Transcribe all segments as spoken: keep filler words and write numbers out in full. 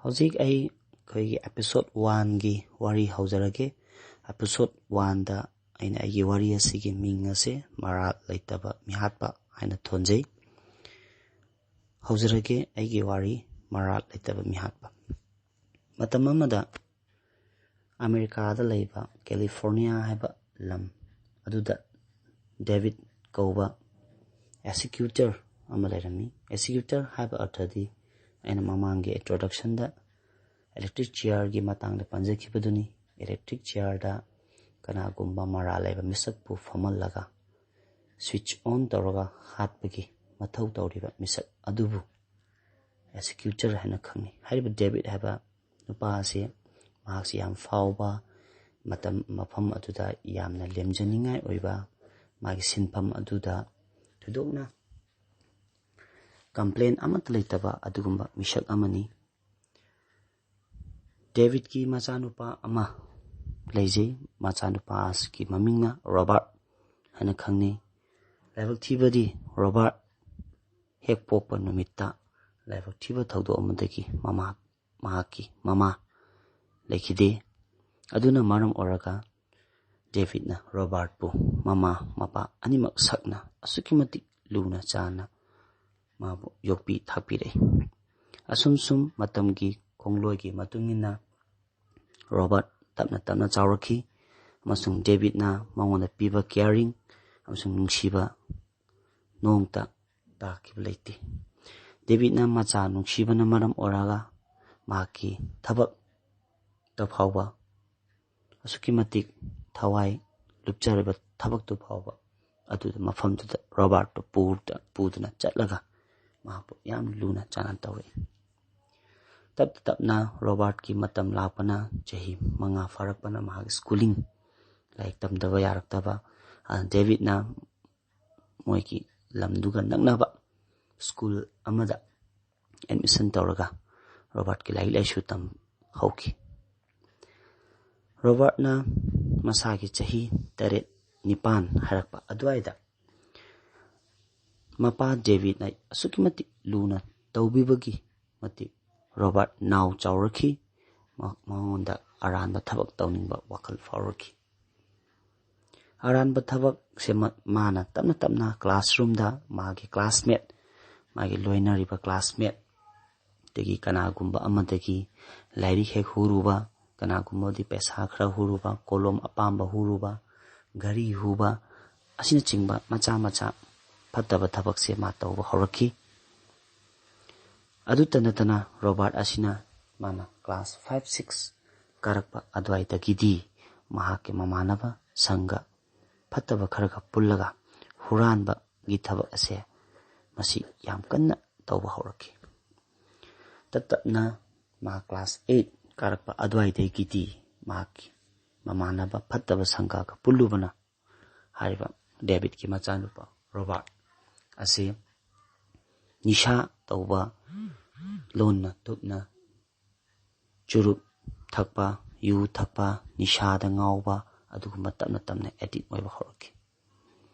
ꯍꯧꯖꯤꯛ ꯑꯩ ꯑꯩꯈꯣꯏꯒꯤ episode one ꯒꯤ ꯋꯥꯔꯤ ꯍꯧꯖꯔꯒꯦ꯫ Episode one ꯗ ꯑꯩꯅ ꯑꯩꯒꯤ ꯋꯥꯔꯤ ꯑꯁꯤꯒꯤ ꯃꯤꯡ ꯑꯁꯦ ꯃꯔꯥꯜ ꯂꯩꯇꯕ ꯃꯤꯍꯥꯠꯄ ꯍꯥꯏꯅ ꯊꯣꯟꯖꯩ꯫ ꯍꯧꯖꯔꯒꯦ ꯑꯩꯒꯤ ꯋꯥꯔꯤ, ꯃꯔꯥꯜ ꯂꯩꯇꯕ ꯃꯤꯍꯥꯠꯄ꯫ ꯃꯇꯝ ꯑꯃꯗ ꯑꯃꯦꯔꯤꯀꯥꯗ ꯂꯩꯕ ꯀꯦꯂꯤꯐꯣꯔꯅꯤꯌꯥ ꯍꯥꯏꯕ ꯂꯝ ꯑꯗꯨꯗ ꯗꯦꯕꯤꯠ ꯀꯧꯕ executor ꯑꯃ ꯂꯩꯔꯝꯃꯤ꯫ Executor ꯍꯥꯏꯕ ꯑꯔꯊꯗꯤ ꯑꯩꯅ ꯃꯃꯥꯡꯒꯤ introduction ꯗ electric chair ꯒꯤ ꯃꯇꯥꯡꯗ ꯄꯟꯖꯈꯤꯕꯗꯨꯅꯤ꯫ Electric chair ꯗ ꯀꯅꯥꯒꯨꯝꯕ ꯃꯔꯥꯜ ꯂꯩꯕ ꯃꯤꯁꯛꯄꯨ ꯐꯝꯍꯜꯂꯒ switch on ꯇꯧꯔꯒ ꯍꯥꯠꯄꯒꯤ ꯃꯊꯧ ꯇꯧꯔꯤꯕ ꯃꯤꯁꯛ ꯑꯗꯨꯕꯨ executor ꯍꯥꯏꯅ ꯈꯪꯅꯩ꯫ ꯍꯥꯏꯔꯤꯕ ꯗꯦꯕꯤꯠ ꯍꯥꯏꯕ ꯅꯨꯄꯥ ꯑꯁꯤ, ꯃꯍꯥꯛꯁꯤ ꯌꯥꯝ ꯐꯥꯎꯕ, ꯃꯇꯝ ꯃꯐꯝ ꯑꯗꯨꯗ ꯌꯥꯝꯅ ꯂꯦꯝꯖꯅꯤꯡꯉꯥꯏ ꯑꯣꯏꯕ, ꯃꯥꯒꯤ ꯁꯤꯟꯐꯝ ꯑꯗꯨꯗ ꯊꯣꯏꯗꯣꯛꯅ complain ꯑꯃꯠꯇ ꯂꯩꯇꯕ ꯑꯗꯨꯒꯨꯝꯕ ꯃꯤꯁꯛ ꯑꯃꯅꯤ꯫ ꯗꯦꯕꯤꯠꯀꯤ ꯃꯆꯥꯅꯨꯄꯥ ꯑꯃ ꯂꯩꯖꯩ꯫ ꯃꯆꯥꯅꯨꯄꯥ ꯑꯁꯤꯒꯤ ꯃꯃꯤꯡꯅ ꯔꯣꯕꯥꯔꯠ ꯍꯥꯏꯅ ꯈꯪꯅꯩ꯫ ꯂꯥꯏꯕꯛ ꯊꯤꯕꯗꯤ, ꯔꯣꯕꯥꯔꯠ ꯍꯦꯛ ꯄꯣꯛꯄ ꯅꯨꯃꯤꯠꯇ ꯂꯥꯏꯕꯛ ꯊꯤꯕ ꯊꯧꯗꯣꯛ ꯑꯃꯗꯒꯤ ꯃꯃꯥ, ꯃꯍꯥꯛꯀꯤ ꯃꯃꯥ ꯂꯩꯈꯤꯗꯦ꯫ ꯑꯗꯨꯅ ꯃꯔꯝ ꯑꯣꯏꯔꯒ ꯗꯦꯕꯤꯠꯅ ꯔꯣꯕꯥꯔꯠꯄꯨ ꯃꯃꯥ ꯃꯄꯥ ꯑꯅꯤꯃꯛ ꯁꯛꯅ ꯑꯁꯨꯛꯀꯤ ꯃꯇꯤꯛ ꯂꯨꯅ ꯆꯥꯟꯅ ꯃꯥꯕꯨ ꯌꯣꯛꯄꯤ ꯊꯥꯛꯄꯤꯔꯛꯏ꯫ ꯑꯁꯨꯝ ꯁꯨꯝ ꯃꯇꯝꯒꯤ ꯈꯣꯡꯂꯣꯏꯒꯤ ꯃꯇꯨꯡ ꯏꯟꯅ ꯔꯣꯕꯥꯔꯠ ꯇꯞꯅ ꯇꯞꯅ ꯆꯥꯎꯔꯛꯈꯤ, ꯑꯃꯁꯨꯡ ꯗꯦꯕꯤꯠꯅ ꯃꯉꯣꯟꯗ ꯄꯤꯕ caring ꯑꯃꯁꯨꯡ ꯅꯨꯡꯁꯤꯕ ꯅꯣꯡꯇ ꯇꯥꯈꯤꯕ ꯂꯩꯇꯦ꯫ ꯗꯦꯕꯤꯠꯅ ꯃꯆꯥ ꯅꯨꯡꯁꯤꯕꯅ ꯃꯔꯝ ꯑꯣꯏꯔꯒ ꯃꯍꯥꯛꯀꯤ ꯊꯕꯛꯇ ꯐꯥꯎꯕ, ꯑꯁꯨꯛꯀꯤ ꯃꯇꯤꯛ ꯊꯋꯥꯏ ꯂꯨꯞꯆꯔꯤꯕ ꯊꯕꯛꯇꯨ ꯐꯥꯎꯕ ꯑꯗꯨꯗ, ꯃꯐꯝꯗꯨꯗ ꯔꯣꯕꯥꯔꯠꯇꯨ ꯄꯨꯗ-, ꯄꯨꯗꯨꯅ ꯆꯠꯂꯒ ꯃꯍꯥꯛꯄꯨ ꯌꯥꯝ ꯂꯨꯅ ꯆꯥꯟꯅ ꯇꯧꯔꯛꯏ꯫ ꯇꯞꯅ ꯇꯞꯅ ꯔꯣꯕꯥꯔꯠꯀꯤ ꯃꯇꯝ ꯂꯥꯛꯄꯅ, ꯆꯍꯤ ꯃꯉꯥ ꯐꯥꯔꯛꯄꯅ ꯃꯍꯥꯛ schooling, ꯂꯥꯏꯔꯤꯛ ꯇꯝꯗꯕ ꯌꯥꯔꯛꯇꯕ, ꯑ, ꯗꯦꯕꯤꯠꯅ ꯃꯣꯏꯒꯤ ꯂꯝꯗꯨꯒ ꯅꯛꯅꯕ school ꯑꯃꯗ admission ꯇꯧꯔꯒ ꯔꯣꯕꯥꯔꯠꯀꯤ ꯂꯥꯏꯔꯤꯛ ꯂꯥꯏꯁꯨ ꯇꯝ ꯍꯧꯈꯤ꯫ ꯔꯣꯕꯥꯔꯠꯅ ꯃꯁꯥꯒꯤ ꯆꯍꯤ ꯇꯔꯦꯠ ꯅꯤꯄꯥꯟ ꯍꯥꯏꯔꯛꯄ ꯑꯗꯨꯋꯥꯏꯗ ꯃꯄꯥ ꯗꯦꯕꯤꯠꯅ ꯑꯁꯨꯛꯀꯤ ꯃꯇꯤꯛ ꯂꯨꯅ ꯇꯧꯕꯤꯕꯒꯤ ꯃꯇꯤꯛ ꯔꯣꯕꯥꯔꯠ ꯅꯥꯎ ꯆꯥꯎꯔꯛꯈꯤ꯫ ꯃ- ꯃꯉꯣꯟꯗ ꯑꯔꯥꯟꯕ ꯊꯕꯛ ꯇꯧꯅꯤꯡꯕ ꯋꯥꯈꯜ ꯐꯥꯎꯔꯛꯈꯤ꯫ ꯑꯔꯥꯟꯕ ꯊꯕꯛꯁꯦ ꯃ- ꯃꯥꯅ ꯇꯞꯅ ꯇꯞꯅ ꯀ꯭ꯂꯥꯁꯔꯨꯝꯗ ꯃꯥꯒꯤ ꯀ꯭ꯂꯥꯁꯃꯦꯠ, ꯃꯥꯒꯤ ꯂꯣꯏꯅꯔꯤꯕ ꯀ꯭ꯂꯥꯁꯃꯦꯠ, ꯑꯗꯒꯤ ꯀꯅꯥꯒꯨꯝꯕ ꯑꯃꯗꯒꯤ ꯂꯥꯏꯔꯤꯛ ꯍꯦꯛ ꯍꯨꯔꯨꯕ, ꯀꯅꯥꯒꯨꯝꯕꯗꯤ ꯄꯩꯁꯥ ꯈꯔ ꯍꯨꯔꯨꯕ, ꯀꯣꯂꯣꯝ ꯑꯄꯥꯝꯕ ꯍꯨꯔꯨꯕ, ꯘꯔꯤ ꯍꯨꯕ ꯑꯁꯤꯅꯆꯤꯡꯕ ꯃꯆꯥ ꯃꯆꯥ ꯐꯠꯇꯕ ꯊꯕꯛꯁꯦ ꯃꯥ ꯇꯧꯕ ꯍꯧꯔꯛꯈꯤ꯫ ꯑꯗꯨꯇ ꯅꯠꯇꯅ ꯔꯣꯕꯥꯔꯠ ꯑꯁꯤꯅ ꯃꯥꯅ ꯀ꯭ꯂꯥꯁ ꯐꯥꯏꯚ ꯁꯤꯛꯁ ꯀꯥꯔꯛꯄ ꯑꯗꯨꯋꯥꯏꯗꯒꯤꯗꯤ ꯃꯍꯥꯛꯀꯤ ꯃꯃꯥꯟꯅꯕ ꯁꯪꯒ ꯐꯠꯇꯕ ꯈꯔꯒ ꯄꯨꯜꯂꯒ ꯍꯨꯔꯥꯟꯕꯒꯤ ꯊꯕꯛ ꯑꯁꯦ ꯃꯁꯤ ꯌꯥꯝ ꯀꯟꯅ ꯇꯧꯕ ꯍꯧꯔꯛꯈꯤ꯫ ꯇꯞ ꯇꯞꯅ ꯃꯥ ꯀ꯭ꯂꯥꯁ ꯑꯩꯠ ꯀꯥꯔꯛꯄ ꯑꯗꯨꯋꯥꯏꯗꯒꯤꯗꯤ ꯃꯍꯥꯛꯀꯤ ꯃꯃꯥꯟꯅꯕ ꯐꯠꯇꯕ ꯁꯪꯒꯒ ꯄꯨꯜꯂꯨꯕꯅ ꯍꯥꯏꯔꯤꯕ ꯗꯦꯕꯤꯠꯀꯤ ꯃꯆꯥꯅꯨꯄꯥ ꯔꯣꯕꯥꯔꯠ ꯑꯁꯤ ꯅꯤꯁꯥ ꯇꯧꯕ, ꯂꯣꯟꯅ ꯇꯨꯞꯅ ꯆꯨꯔꯨꯞ ꯊꯛꯄ, ꯌꯨ ꯊꯛꯄ, ꯅꯤꯁꯥꯗ ꯉꯥꯎꯕ, ꯑꯗꯨꯒꯨꯝꯕ ꯇꯞꯅ ꯇꯞꯅ ꯑꯦꯗꯤꯛ ꯑꯣꯏꯕ ꯍꯧꯔꯛꯈꯤ꯫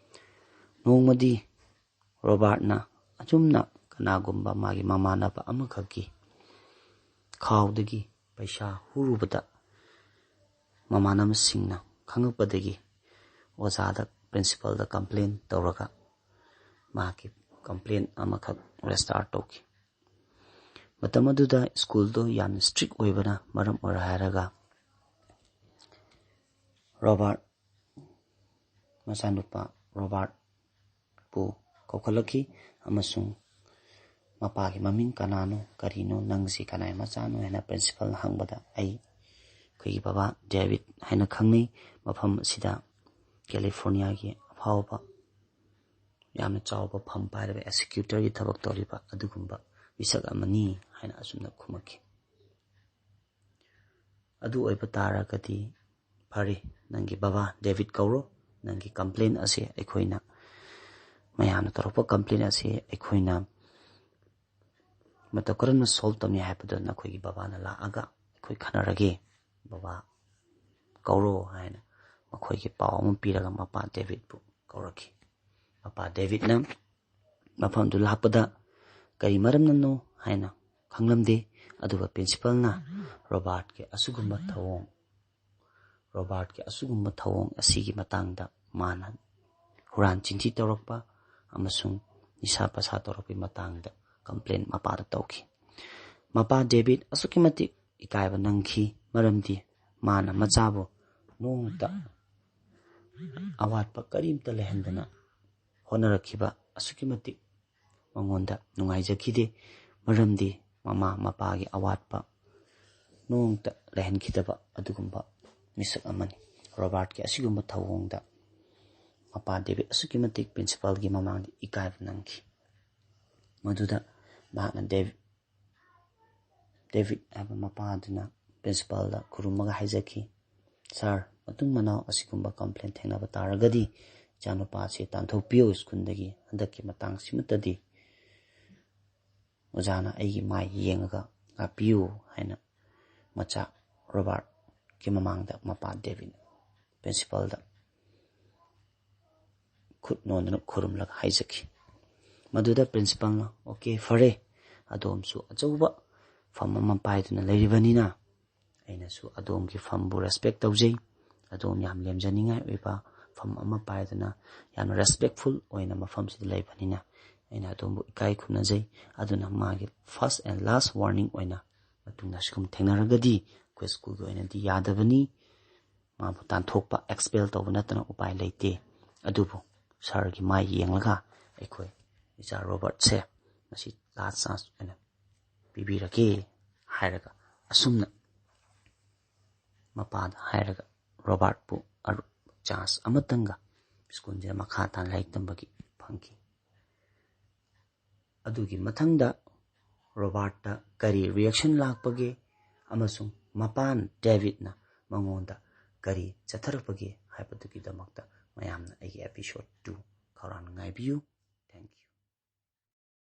ꯅꯣꯡꯃꯗꯤ ꯔꯣꯕꯥꯔꯠꯅ ꯑꯆꯨꯝꯅ ꯀꯅꯥꯒꯨꯝꯕ ꯃꯥꯒꯤ ꯃꯃꯥꯟꯅꯕ ꯑꯃꯈꯛꯀꯤ ꯈꯥꯎꯗꯒꯤ ꯄꯩꯁꯥ ꯍꯨꯔꯨꯕꯗ ꯃꯃꯥꯟꯅꯕꯁꯤꯡꯅ ꯈꯪꯉꯛꯄꯗꯒꯤ ꯑꯣꯖꯥꯗ, ꯄ꯭ꯔꯤꯟꯁꯤꯄꯥꯜꯗ ꯀꯝꯄ꯭ꯂꯦꯟ ꯇꯧꯔꯒ ꯃꯍꯥꯛꯀꯤ ꯀꯝꯄ꯭ꯂꯦꯟ ꯑꯃꯈꯛ ꯔꯦꯖꯤꯁꯇꯥꯔ ꯇꯧꯈꯤ꯫ ꯃꯇꯝ ꯑꯗꯨꯗ ꯁ꯭ꯀꯨꯜꯗꯣ ꯌꯥꯝꯅ ꯏꯁꯇ꯭ꯔꯤꯛ ꯑꯣꯏꯕꯅ ꯃꯔꯝ ꯑꯣꯏꯔ ꯍꯥꯏꯔꯒ ꯔꯣꯕꯥꯔꯠ, ꯃꯆꯥꯅꯨꯄꯥ ꯔꯣꯕꯥꯔꯠꯄꯨ ꯀꯧꯈꯠꯂꯛꯈꯤ ꯑꯃꯁꯨꯡ ꯃꯄꯥꯒꯤ ꯃꯃꯤꯡ ꯀꯅꯥꯅꯣ, ꯀꯔꯤꯅꯣ, ꯅꯪꯁꯤ ꯀꯅꯥꯒꯤ ꯃꯆꯥꯅꯣ ꯍꯥꯏꯅ ꯄ꯭ꯔꯤꯟꯁꯤꯄꯥꯜꯅ ꯍꯪꯕꯗ, "ꯑꯩ ꯑꯩꯈꯣꯏꯒꯤ ꯕꯕꯥ ꯗꯦꯕꯤꯠ ꯍꯥꯏꯅ ꯈꯪꯅꯩ, ꯃꯐꯝ ꯑꯁꯤꯗ ꯀꯦꯂꯤꯐꯣꯔꯅꯤꯌꯥꯒꯤ ꯑꯐꯥꯎꯕ ꯌꯥꯝꯅ ꯆꯥꯎꯕ ꯐꯝ ꯄꯥꯏꯔꯕ ꯑꯦꯛꯁꯤꯀ꯭ꯌꯨꯇꯔꯒꯤ ꯊꯕꯛ ꯇꯧꯔꯤꯕ ꯑꯗꯨꯒꯨꯝꯕ ꯃꯤꯁꯛ ꯑꯃꯅꯤ" ꯍꯥꯏꯅ ꯑꯁꯨꯝꯅ ꯈꯨꯝꯃꯛꯈꯤ꯫ "ꯑꯗꯨ ꯑꯣꯏꯕ ꯇꯥꯔꯒꯗꯤ ꯐꯔꯦ, ꯅꯪꯒꯤ ꯕꯕꯥ ꯗꯦꯕꯤꯠ ꯀꯧꯔꯣ, ꯅꯪꯒꯤ ꯀꯝꯄ꯭ꯂꯦꯟ ꯑꯁꯦ ꯑꯩꯈꯣꯏꯅ, ꯃꯌꯥꯝꯅ ꯇꯧꯔꯛꯄ ꯀꯝꯄ꯭ꯂꯦꯟ ꯑꯁꯦ ꯑꯩꯈꯣꯏꯅ ꯃꯇꯧ ꯀꯔꯝꯅ ꯁꯣꯜꯕ ꯇꯧꯅꯤ ꯍꯥꯏꯕꯗꯣ ꯅꯈꯣꯏꯒꯤ ꯕꯕꯥꯅ ꯂꯥꯛꯑꯒ ꯑꯩꯈꯣꯏ ꯈꯟꯅꯔꯒꯦ, ꯕꯕꯥ ꯀꯧꯔꯣ" ꯍꯥꯏꯅ ꯃꯈꯣꯏꯒꯤ ꯄꯥꯎ ꯑꯃ ꯄꯤꯔꯒ ꯃꯄꯥ ꯗꯦꯕꯤꯠꯄꯨ ꯀꯧꯔꯛꯈꯤ꯫ ꯃꯄꯥ ꯗꯦꯕꯤꯠꯅ ꯃꯐꯝꯗꯨ ꯂꯥꯛꯄꯗ ꯀꯔꯤ ꯃꯔꯝꯅꯅꯣ ꯍꯥꯏꯅ ꯈꯪꯂꯝꯗꯦ꯫ ꯑꯗꯨꯒ ꯄ꯭ꯔꯤꯟꯁꯤꯄꯜꯅ ꯔꯣꯕꯥꯔꯠꯀꯤ ꯑꯁꯤꯒꯨꯝꯕ ꯊꯧꯑꯣꯡ ꯔꯣꯕꯥꯔꯠꯀꯤ ꯑꯁꯤꯒꯨꯝꯕ ꯊꯧꯑꯣꯡ ꯑꯁꯤꯒꯤ ꯃꯇꯥꯡꯗ ꯃꯥꯅ ꯍꯨꯔꯥꯟ ꯆꯤꯟꯊꯤ ꯇꯧꯔꯛꯄ ꯑꯃꯁꯨꯡ ꯅꯤꯁꯥ ꯄꯁꯥ ꯇꯧꯔꯛꯄꯒꯤ ꯃꯇꯥꯡꯗ ꯀꯝꯄ꯭ꯂꯦꯟ ꯃꯄꯥꯗ ꯇꯧꯈꯤ꯫ ꯃꯄꯥ ꯗꯦꯕꯤꯠ ꯑꯁꯨꯛꯀꯤ ꯃꯇꯤꯛ ꯏꯀꯥꯏꯕ ꯅꯪꯈꯤ, ꯃꯔꯝꯗꯤ ꯃꯥꯅ ꯃꯆꯥꯕꯨ ꯅꯣꯡꯃꯇ ꯑꯋꯥꯠꯄ ꯀꯔꯤꯝꯇ ꯂꯩꯍꯟꯗꯅ ꯍꯣꯠꯅꯔꯛꯈꯤꯕ ꯑꯁꯨꯛꯀꯤ ꯃꯇꯤꯛ ꯃꯉꯣꯟꯗ ꯅꯨꯡꯉꯥꯏꯖꯈꯤꯗꯦ, ꯃꯔꯝꯗꯤ ꯃꯃꯥ ꯃꯄꯥꯒꯤ ꯑꯋꯥꯠꯄ ꯅꯣꯡꯃꯇ ꯂꯩꯍꯟꯈꯤꯗꯕ ꯑꯗꯨꯒꯨꯝꯕ ꯃꯤꯁꯛ ꯑꯃꯅꯤ꯫ ꯔꯣꯕꯥꯔꯠꯀꯤ ꯑꯁꯤꯒꯨꯝꯕ ꯊꯧꯑꯣꯡꯗ ꯃꯄꯥ ꯗꯦꯕꯤꯠ ꯑꯁꯨꯛꯀꯤ ꯃꯇꯤꯛ ꯄ꯭ꯔꯤꯟꯁꯤꯄꯥꯜꯒꯤ ꯃꯃꯥꯡꯗ ꯏꯀꯥꯏꯕ ꯅꯪꯈꯤ꯫ ꯃꯗꯨꯗ ꯃꯍꯥꯛꯅ ꯗꯦꯕꯤꯠ ꯗꯦꯕꯤꯠ ꯍꯥꯏꯕ ꯃꯄꯥ ꯑꯗꯨꯅ ꯄ꯭ꯔꯤꯟꯁꯤꯄꯥꯜꯗ ꯈꯨꯔꯨꯝꯃꯒ ꯍꯥꯏꯖꯈꯤ, "ꯁꯥꯔ, ꯃꯇꯨꯡ ꯃꯅꯥꯎ ꯑꯁꯤꯒꯨꯝꯕ ꯀꯝꯄ꯭ꯂꯦꯟ ꯊꯦꯡꯅꯕ ꯇꯥꯔꯒꯗꯤ ꯏꯆꯥꯅꯨꯄꯥ ꯑꯁꯤ ꯇꯥꯟꯊꯣꯛꯄꯤꯌꯨ ꯁ꯭ꯀꯨꯜꯗꯒꯤ꯫ ꯍꯟꯗꯛꯀꯤ ꯃꯇꯥꯡꯁꯤꯃꯠꯇꯗꯤ ꯑꯣꯖꯥꯅ ꯑꯩꯒꯤ ꯃꯥꯏ ꯌꯦꯡꯉꯒ ꯉꯥꯛꯄꯤꯌꯨ" ꯍꯥꯏꯅ ꯃꯆꯥ ꯔꯣꯕꯥꯔꯠꯀꯤ ꯃꯃꯥꯡꯗ ꯃꯄꯥ ꯗꯦꯕꯤꯠꯅ ꯄ꯭ꯔꯤꯟꯁꯤꯄꯥꯜꯗ ꯈꯨꯠ ꯅꯣꯟꯗꯨꯅ ꯈꯨꯔꯨꯝꯂꯒ ꯍꯥꯏꯖꯈꯤ꯫ ꯃꯗꯨꯗ ꯄ꯭ꯔꯤꯟꯁꯤꯄꯥꯜꯅ, "ꯑꯣꯀꯦ, ꯐꯔꯦ, ꯑꯗꯣꯝꯁꯨ ꯑꯆꯧꯕ ꯐꯝ ꯑꯃ ꯄꯥꯏꯗꯨꯅ ꯂꯩꯔꯤꯕꯅꯤꯅ ꯑꯩꯅꯁꯨ ꯑꯗꯣꯝꯒꯤ ꯐꯝꯕꯨ ꯔꯦꯁꯄꯦꯛ ꯇꯧꯖꯩ꯫ ꯑꯗꯣꯝ ꯌꯥꯝ ꯂꯦꯝꯖꯅꯤꯡꯉꯥꯏ ꯑꯣꯏꯕ ꯐꯝ ꯑꯃ ꯄꯥꯏꯗꯨꯅ ꯌꯥꯝꯅ ꯔꯦꯁꯄꯦꯛꯐꯨꯜ ꯑꯣꯏꯅ ꯃꯐꯝꯁꯤꯗ ꯂꯩꯕꯅꯤꯅ ꯑꯩꯅ ꯑꯗꯣꯝꯕꯨ ꯏꯀꯥꯏ ꯈꯨꯝꯅꯖꯩ꯫ ꯑꯗꯨꯅ ꯃꯥꯒꯤ ꯐꯥꯔꯁ ꯑꯦꯟ ꯂꯥꯁ ꯋꯥꯔꯅꯤꯡ ꯑꯣꯏꯅ ꯃꯇꯨꯡꯗ ꯑꯁꯤꯒꯨꯝꯕ ꯊꯦꯡꯅꯔꯒꯗꯤ ꯑꯩꯈꯣꯏ ꯁ꯭ꯀꯨꯜꯒꯤ ꯑꯣꯏꯅꯗꯤ ꯌꯥꯗꯕꯅꯤ꯫ ꯃꯥꯕꯨ ꯇꯥꯟꯊꯣꯛꯄ, ꯑꯦꯛꯁꯄꯦꯜ ꯇꯧꯕ ꯅꯠꯇꯅ ꯎꯄꯥꯏ ꯂꯩꯇꯦ꯫ ꯑꯗꯨꯕꯨ ꯁꯥꯔꯒꯤ ꯃꯥꯏ ꯌꯦꯡꯂꯒ ꯑꯩꯈꯣꯏ ꯏꯆꯥ ꯔꯣꯕꯥꯔꯠꯁꯦ ꯉꯁꯤ ꯂꯥꯁ ꯆꯥꯟꯁ ꯑꯣꯏꯅ ꯄꯤꯕꯤꯔꯒꯦ" ꯍꯥꯏꯔꯒ ꯑꯁꯨꯝꯅ ꯃꯄꯥꯗ ꯍꯥꯏꯔꯒ ꯔꯣꯕꯥꯔꯠꯄꯨ ꯆꯥꯟꯁ ꯑꯃꯇꯪꯒ ꯁ꯭ꯀꯨꯜꯁꯤꯗ ꯃꯈꯥ ꯇꯥꯅ ꯂꯥꯏꯔꯤꯛ ꯇꯝꯕꯒꯤ ꯐꯪꯈꯤ꯫ ꯑꯗꯨꯒꯤ ꯃꯊꯪꯗ ꯔꯣꯕꯥꯔꯠꯇ ꯀꯔꯤ ꯔꯤꯌꯦꯛꯁꯟ ꯂꯥꯛꯄꯒꯦ ꯑꯃꯁꯨꯡ ꯃꯄꯥꯟ ꯗꯦꯕꯤꯠꯅ ꯃꯉꯣꯟꯗ ꯀꯔꯤ ꯆꯠꯊꯔꯛꯄꯒꯦ ꯍꯥꯏꯕꯗꯨꯒꯤꯗꯃꯛꯇ ꯃꯌꯥꯝꯅ ꯑꯩꯒꯤ ꯑꯦꯄꯤꯁꯣꯗ ꯇꯨ ꯈꯧꯔꯥꯡꯅ ꯉꯥꯏꯕꯤꯌꯨ꯫